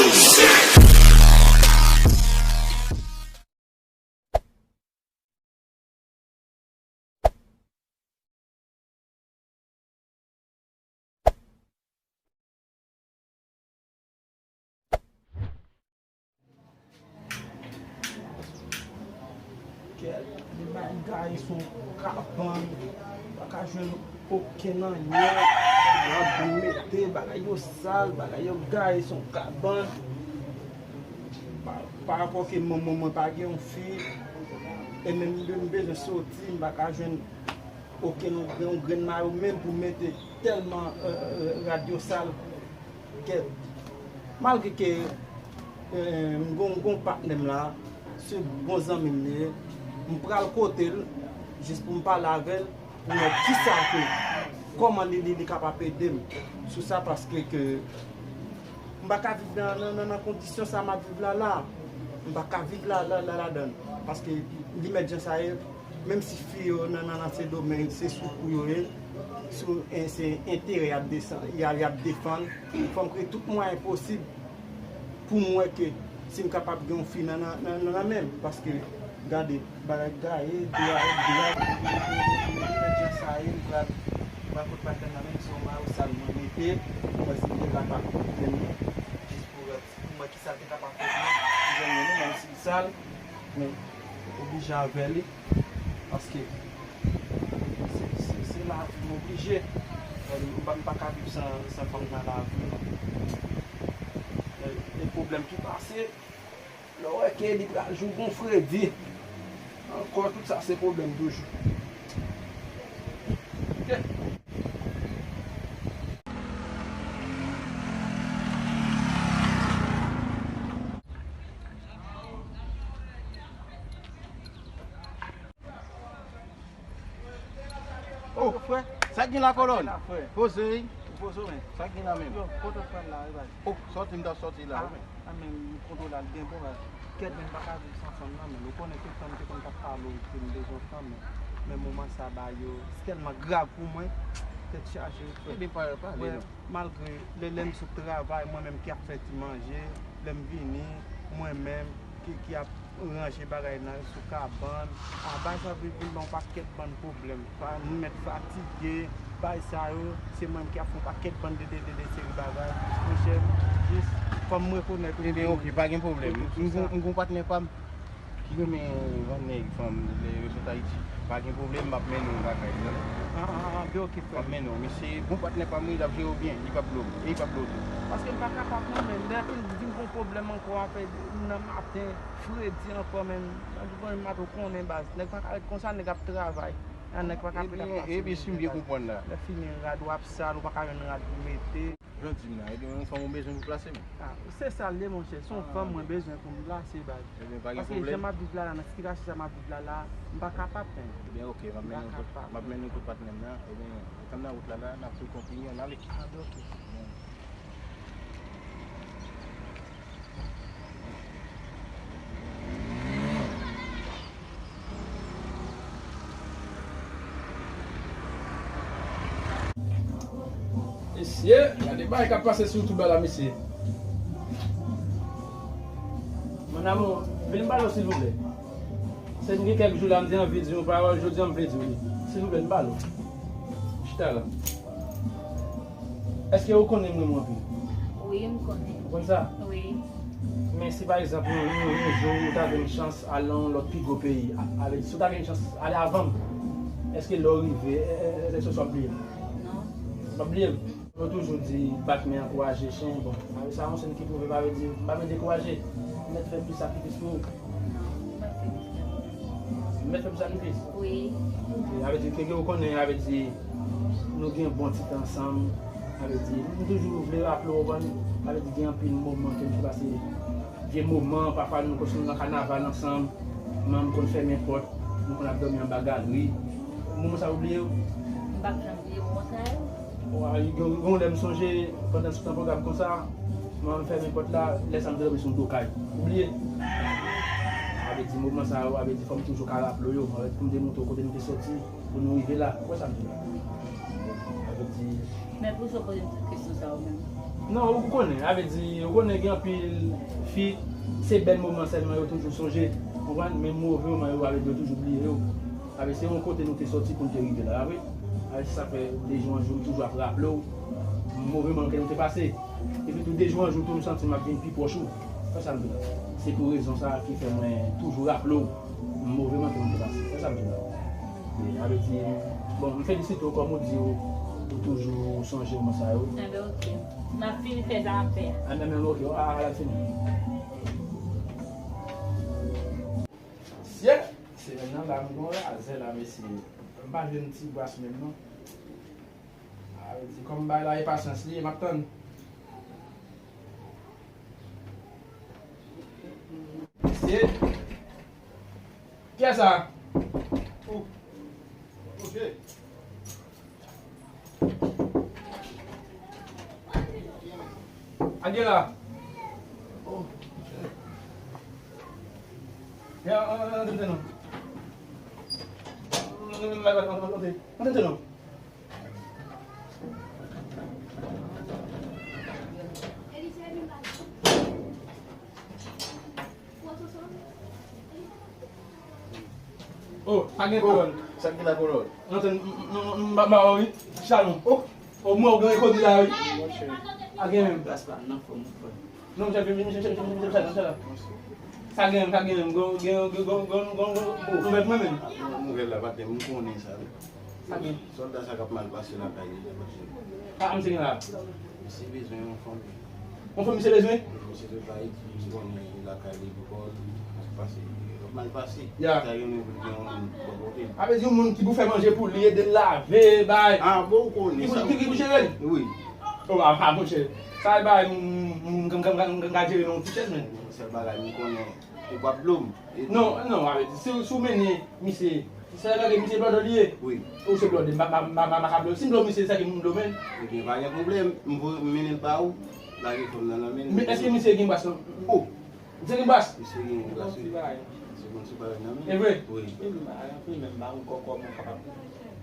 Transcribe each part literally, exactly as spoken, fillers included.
Kèt, li bay gaye sou kabann, pa ka jwenn okenn anyen, bagay yo mete, bagay yo sal, bagay yo gaye sou kabann. Pa, pa rapò ke manman mwen pa gen yon fi, e menm lè m bezwen soti, m pa ka jwenn okenn yon grenn, yon grenn mayo menm pou m mete, tèlman, euh, euh, rad yo sal. Kèt. Malgre ke, euh, m gon, m gon patnè m la, se bon zanmi m li ye, m pral kote l, jis pou m pale avè l, pou m wè kisa ke, kòman li, li, li kapab ede m sou sa, paske ke m pa ka viv nan, nan, nan, nan kondisyon sa m ap viv la, la. M pa ka viv la, la, la, ladan l. Paske li mèt jan sa ye, menm si fi yo nan, nan, nan Sendomeng, se sou kou yo ye, sou, eh, se enterè y ap desan-, y a-, y ap defann, fò m kreye tout mwayen posib pou m wè ke si m kapab gen yon fi nan, nan, nan, nan, nan men m. Paske, gade, bagay gaye, dwa, dwa, jan sa ye, m pral, m pral kot patnè m nan men m, se yon mayo sal mwen mete, mwen si m te kapab jwenn li, jis pou, pou mwen ki sa l te kapab fè pou mwen, pou jwenn li, menm si l sal, men oblije avè li, paske se, se, se lavi m oblije. M pa, m pa ka viv san, san fanm nan lavi m. E, e pwoblèm ki pase, lè w wè ke li pral jou gon fredi, ankò tout sa se pwoblèm toujou. Oh, frè, sa k gen la, kolòn? Poze. Ou poze w, men. Sa k gen la menm? Yo, kote w pral la, wi, baz? Oh, sòti, m t ap sòti la, wi, men. A, men, m kontwole al byen bon, baz. Kèt, men, m pa ka viv san fanm nan, men. Ou konnen tout tan m te konn t ap pale w ke m bezwen fanm, men, men moman sa, bagay yo tèlman grav pou mwen, tèt chaje, wi, frè. Ebyen, pa, pale non. Malgre lè, lè m sot travay, mwen menm ki ap fè ti manje, lè m vini, mwen menm ki, ki ap ranje bagay nan sou kabann. A, bagay sa vin, vin ban yon pakèt bann pwoblèm. Pa, m mèt fatige, bagay sa yo, se mwen menm ki ap fè yon pakèt bann de, de, de, de seri bagay. Monchè, jis fò m rekonèt ou. Ebyen, oke, pa gen pwoblèm. M gon, m gon patnè pa m. Ki renmen vann nèg, fanm, lè yo sot Ayiti. Pa gen pwoblèm, m ap mennen w lakay li, tande? An, an, an, byen, oke, frè. M ap mennen w. Misye, bon patnè pa m, wi, l ap jere w byen, li p ap blo w, e li p ap blo w tou. Paske m pa kapab non, men lè vin, vin gon pwoblèm ankò apre nan maten, fredi ankò, men, nan maten ou konnen baz, nèg pa ka ret konsa, nèg ap travay. A, nèg pa ka ret ap pase. Ebyen, ebyen, si m byen konprann la. Lè fini, rad w ap sal, ou pa ka jwenn rad pou mete. Jan w di m la, ebyen, yon fanm ou bezwen pou plase m? A, se sa l ye, monchè. Se yon fanm mwen bezwen pou m plase, baz. Ebyen, pa gen pwoblèm. Paske jan m ap viv la, la, nan sitiyasyon sa m ap viv la, la, m pa kapab, men. Ebyen, oke, m ap mennen w kot, m ap mennen w kot patnè m nan. Ebyen, tan m nan wout la, la, n ap fè kontinye, n ale. A, ben, oke. Mesye, gade bagay k ap pase sou YouTube la, mesye. Mon amour, vin m pale w, silvouplè. Se gen kèk jou la, m te anvi di yon pawòl, jodi a m vle di w li. Silvouplè, m pale w. Chita la. Èske ou konnen m renmen w anpil? Wi, m konnen. Ou konn sa? Wi. Men si pa egzanp, yon, yon, yon jou ou ta gen chans al nan yon lòt pi gwo peyi, a, avèk, si w ta gen chans ale avan m, èske lè w rive, è, è, è, èske w ap bliye m? Non. Ou p ap bliye m? Yo toujou di, bat men ankouraje chen. Bon, avèk sa, yon chen ki twouve, pa vle di, m pa vle dekouraje. M mèt fè plis sakrifis pou ou. M mèt fè plis sakrifis? Wi. Ok, sa vle di ke, ke ou konnen, sa vle di nou gen bon ti tan ansanm. Sa vle di, m toujou vle raple w, ou konprann, sa vle di gen anpil moman ke m te pase, vye moman, pafwa nou konn sot nan kanaval ansanm, men m konn fèmen pòt, nou konn ap dòmi anba galri. Moman sa ou bliye yo? M p ap janm bliye moman sa yo. Wi, gen, gen yon lè m sonje, pandan m sot nan pwogram konsa, mwen m fèmen pòt la, lè sa m te dòmi sou do kay. Ou bliye? Sa vle di moman sa yo, sa vle di fò m toujou ka raple w yo, pou m te montre w kote m te soti, pou nou rive la. Ou wè sa m di la? Sa vle di. Men poukisa w poze m tout kesyon sa yo menm? Non, ou konnen, sa vle di, ou konnen gen anpil fi, se bèl moman sèlman yo toujou sonje, ou konprann? Men move moman yo, sa vle di yo toujou bliye yo. Sa vle di se yon kote nou te sòti pou n te rive la, wi. Sa vle di se sa k fè de jou an jou m toujou ap raple w move moman ke nou te pase. Epi tou de jou an jou tou m santi m ap vin pi pwòch ou. Se sa m di la. Se pou rezon sa a ki fè mwen toujou raple w move moman ke nou te pase. Se sa m di la. Sa vle di, bon, m felisite w kòm ou di ou, ou toujou sonje moman sa yo. Enben, oke. M ap fini fè sa m ap fè a. Enben, enben, oke, a, a, a, fini. Sye, semèn nan la, m gon razè la, mesye. M pa jwenn ti bras menm, non. A, vle di, kòm bay la, e pasyans li ye, m ap tann. Mesye. Kiyès sa? Ou. Ok. Angela. Oh. Ya, an, an, an, tete non. An, tete non. Oh, pa gen kolòn. Sa ki la kolòn? Non, non, non, non, non, ba, ba, wi. Chalon. Oh. Oh, mwen, ou gen kòd la, wi. Monchè. Pa gen menm. Plas pa nan fòm, frè. Non, monchè, monchè, monchè, monchè, monchè, monchè. Sa gen, sa gen, gon, gen, gon, gon, gon, gon, gon, nouvèl mwen menm. Nouvèl la, pa gen, m konnen sa, wi. Sa gen. Sòlda sa k ap mal pase lakay li. Sa misye gen la? Misye bezwen yon fanmi. Yon fanmi misye bezwen? Misye te bay, li konnen lakay li pou kò l, pase, l ap mal pase. Ya. Sa gen pou l gen yon moun bò kote l. A vle di yon moun ki pou fè manje pou li, ede l lave, bay. Ah, bon, ou konnen sa. Ki pou, ki, ki pou jere l? Wi. Oh, a, a, monchè. Sa e bay, m, m, m, m, m, m, m ka jere nan yon ti chèz, men. Sèl bagay, m konnen. Ou p ap dlo m. E non, non, a vle di, si, si w mennen misye, se lè misye blòdò li ye. Wi. Ou se blòdè, m pa, m pa, m pa, m pa, m pa ka dlo. Si m dlo misye, se ki m dlo men. Ebyen, pa gen pwoblèm. M vo-, m mennen l ba ou. Lage fòm nan nan men l. Men èske misye gen bras lan? Oh! Misye gen bras? Misye gen bras, wi. Misye gen ti bagay nan men l. E vre? Wi. Epi m pa, epi menm ba ou kòkò, mwen kapab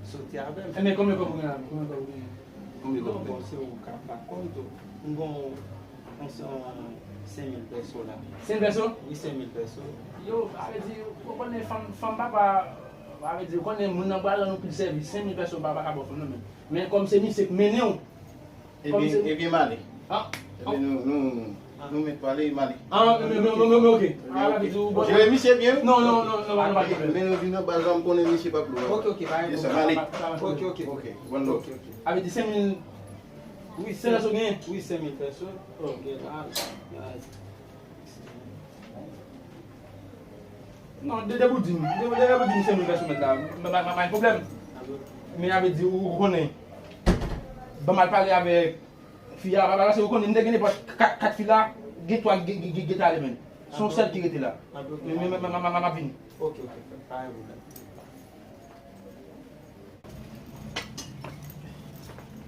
soti avè l. Enben, konbyen kòb ou gen la? Konbyen kòb ou gen? Konbyen kòb ou gen? Non, bon, se ou k ap ba kont ou. M gon yon, yon senk mil pèso la. Senk mil pèso? Wi, senk mil pèso. Yo, sa vle di, ou konnen fanm, fanm papa, sa vle di, ou konnen moun nan pral rann ou pil sèvis, senk mil pèso pa, pa ka ba w fanm nan menm. Men kòm se misye k mennen w, kòm se... Ebyen, ebyen, m ale. Ah. Ebyen, nou, nou, nou mèt pale, m ale. Ah, men, men, men, men, men, ok. Ah, sa vle di, ou bon. Jere misye byen, wi? Non, non, non, non, non, pa gen pwoblèm. Men nou vin nan baz la, m konnen misye p ap lou. Ok, ok, pa gen pwoblèm. Yes, sir, m ale. Ok, ok. Ok, ok. One love. Ok, ok. Sa vle di senk mil. Wi, senk mil pèso genyen? Wi, senk mil pèso. Ok, la, la. Non, de, depi w di m, de, de, depi w di m senk mil pèso mèt la, m pa, m pa, m pa gen pwoblèm. Men sa vle di, ou, ou konnen, ban m al pale avèk fi a, pa, pa, paske ou konnen, m te gen nenpòt kat, kat fi la, gen twa ki, ki, ki, ki te ale menm. Se yon sèl ki rete la. Men, men, men, men, men, men, m ap vini. Ok, ok, pa gen pwoblèm.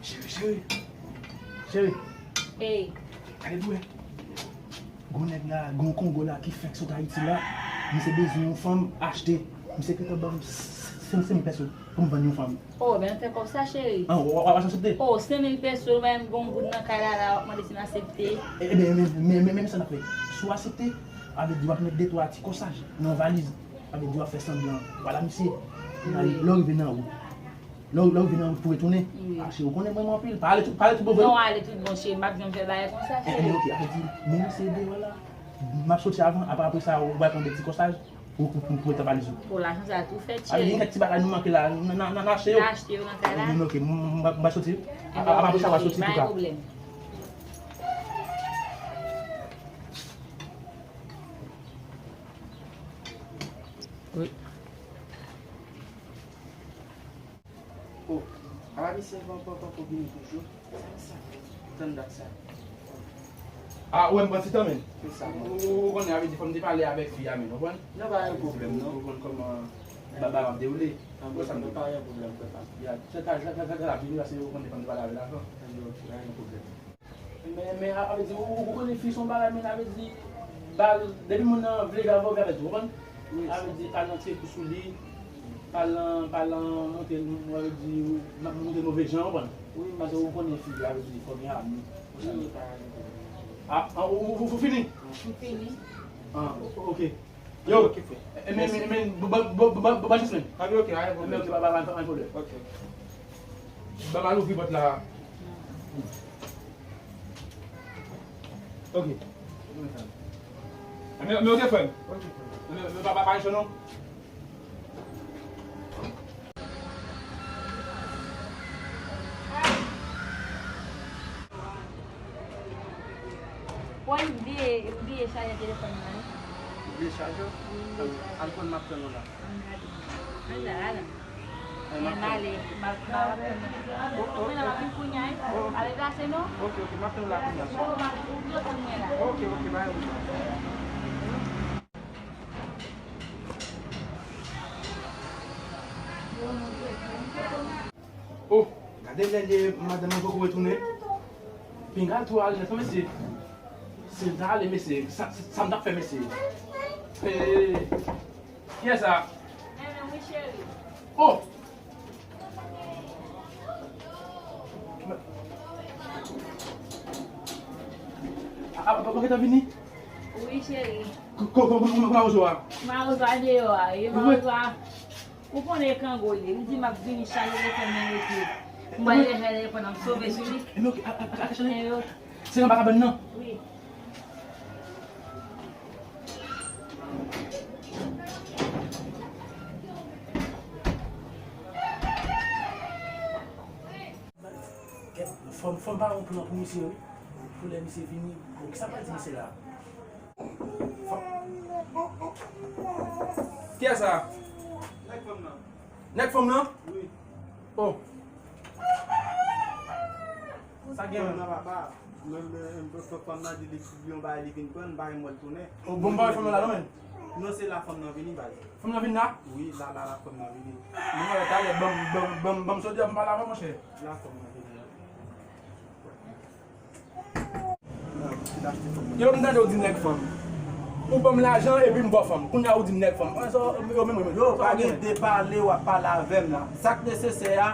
Cheri, cheri. Cheri. Ey. Gade pou wè. Gon nèg la, gon Kongo la ki fèk sot Ayiti la. Misye bezwen yon fanm achte. Misye gentan ban m senk, senk mil pèso pou m vann yon fanm. Oh, ben fè kòb sa, cheri. Ah, w, w, w, w aksepte? Oh, senk mil pèso, ou pa menm gon goud nan kay la, la, w ap mande si m aksepte. E, e, men, men, men, men, men sa n ap fè. Si w aksepte, sa vle di w ap met de twa ti kòsaj nan valiz. Sa vle di w ap fè sanblan. Vwala, misye. Wi. Lè w rive nan wout. Lè w, lè w vin nan wout pou retounen. Wi. Ah, cheri, ou konnen mwen, mwen anpil. Pa ale tout, pa ale tout bon vre. Non, ale tout bon, cheri. M p ap janm fè bagay konsa, cheri. Eh, eh, ok, sa vle di, men misye deyò la. M ap soti avan, apre, apre sa, ou pral pran de ti kòsaj pou, pou, pou, pou mete nan valiz ou. Pou lajan sa tou fèt, cheri. Sa vle di, gen kèk ti bagay nou manke la, n, n, n, n achte yo. N achte yo nan kay la. Wi, ok, m, m, m, m pral soti. A, a, apre sa, w a soti pou ka. Pa gen pwoblèm. Wi. Oh, ala misye pa, pa, pa, pa vini toujou. Sa, sa, tann dat sa. Ah, ou wè m pran ti tan, men. Se sa, ou, ou, ou konnen, sa vle di fò m te pale avèk fi a, men, ou konprann? Non, pa gen pwoblèm, non. Ou konn kòman bagay ap dewoule. An bon, sa m te pa gen pwoblèm, frè pa m. Ya, sa, sa, sa, sa, sa, sa, vini, paske ou konnen fò m te pale avè l avan. An bon, ok, pa gen pwoblèm. Men, men, a, a vle di, ou, ou konnen fi se yon bagay, men, a vle di, ba, depi moun nan vle vè avè w, vè avè tou, ou konprann? Wi, a vle di, pa nan tire kou sou li, pa nan, pa nan montre, a vle di, montre move jan, ou konprann? Wi, paske ou konnen fi, a vle di, fò gen amou. Ah, ah, ou, ou, ou fini? M fini. Ah, ok. Yo, ok, frè. E, men, men, men, ba, ba, ba, ba, ba, ba, Jocelyn. Ah, ok, ah, men, ok, ba, ba, ba, pa gen pwoblèm. Ok. Ba, ba, ouvri pòt la. Ok. Men, men, ok, frè. Ok, frè. Men, men, ba, ba, pa gen non. Bon, m bliye, m bliye chaje telefòn mwen. Ou bliye chaje? Wi, m bliye chaje. Al pran, m ap tann ou la. Ann gade. Ann la, la. Ann, m ap tann. Ale, m ap, m ap tann ou. Oh, oh, mwen la, m ap vin kounye a, wi. Oh, ok. Pa deplase non. Ok, ok, m ap tann ou la kounye a. Ou, ou, ou tann mwen la. Ok, ok, bay ou. Oh, gade lè l ye, madanm nan poko retounen. Pinga l tou ale nèt, mesye. Si l ta ale, mesye, sa, sa, sa m t ap fè, mesye. Eh, kiyès sa? Oh! A, a, a, pa gentan vini? Wi, cheri. Ko-, ko-, ko-, ko-, ko-, mawozo a? Mawozo a deyò a, e mawozo a. Ou konnen e kango li ye. Li di m ap vini chaje telefòn nan rete. M bay lè chaje telefòn nan, m sove sou li. E men, ok, a, a, a, a, chaje. E, ok. Se anba kabann nan? Wi. Fò m, fò m pa yon plan pou misye, wi. Pou lè misye vini, bon, kisa m pral di misye la? Fò- Kiyès sa? Nèg fanm nan. Nèg fanm nan? Wi. Oh. Sa gen? Fanm nan, papa. Mwen, mwen, mwen, fanm nan di li, li yon bagay li vin pran, m pa gen mwen tounen. Oh, bon, m pa wè fanm nan la non, men. Non, se la fanm nan vini, baz. Fanm nan vin la? Wi, la, la, la, fanm nan vini. Mwen wè talè, ban m, ban m, ban m, ban m soti, ban m pale avè w, monchè. La fanm nan vini la. Yo, m tande w di nèg fanm. Ou ban m lajan epi m ba w fanm. Kounye a ou di m nèg fanm. Mwen sa, yo menm, menm. Yo, pa gen de pale w ap pale avè m la. Sa k nesesè a,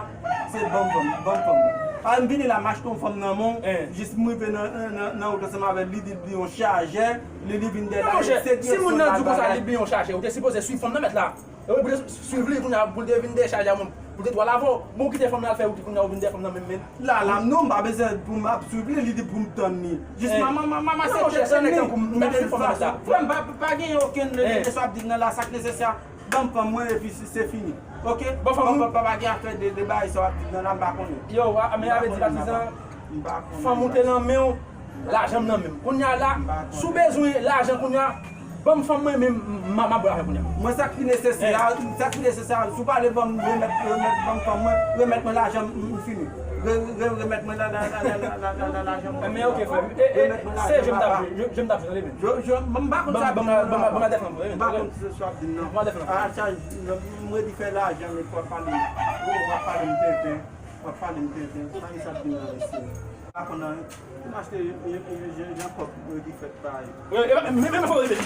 se ban m fanm, ban m fanm mwen. Pa m vini la, m achte yon fanm nan men w, jis m rive nan, nan, nan, nan wout ansanm avè l, li di l bliye yon chajè, li, li vin dèyè la. Monchè, si moun nan di w konsa li bliye yon chajè, ou te sipoze swiv fanm nan mèt la. E wi, pou te swiv li kounye a, pou l te vin dechaje a moun, pou l te twal avè w. Bon, ou kite fanm nan al fè wout li kounye a, ou vin dèyè fanm nan menm, menm. La, la, non, m pa bezwen pou m ap swiv li, li di pou m tann li. Jis ma, ma, ma, ma, ma, se tann li. Frè m, pa, pa gen okenn de sa w ap di m nan la, sa k nesesè, ban m fanm mwen, epi se, se fini. Ok? Ban fanm ou? Pa, pa, pa gen afè de, de bagay sa w ap di m nan la, m pa konnen. Yo, a, men avè di patizan, fanm ou te nan men w, lajan m nan men m. Kounye a la, si w bezwen lajan kounye a, ban m fanm mwen, men m, m, m ap ba w lajan kounye a. Mwen, sa k pi nesesè a, sa k pi nesesè a, si w pa vle ban m remèt, remèt, ban m fanm mwen, remèt mwen lajan m, m fini. Re, re, remèt mwen la, la, lajan m. Men ok, frè m. E, e, se jwe m t ap jwe, jwe, jwe m t ap jwe, tande byen. Jwe, jwe, m pa konn sa. Ban, ban, ban, ban, ban m defan, tande byen. M pa konn sa w ap di m nan. Ban m defan. A, sa, m redi fè lajan, men w ap pale m. W ap pale m tenten. W ap pale m tenten. Sa ki sa ap di m nan mesye. Pa konn anyen. M achte yon, yon, yon, yon, yon kòb, mwen ki fèt bay. Wi, e, men, men, men, fò rete.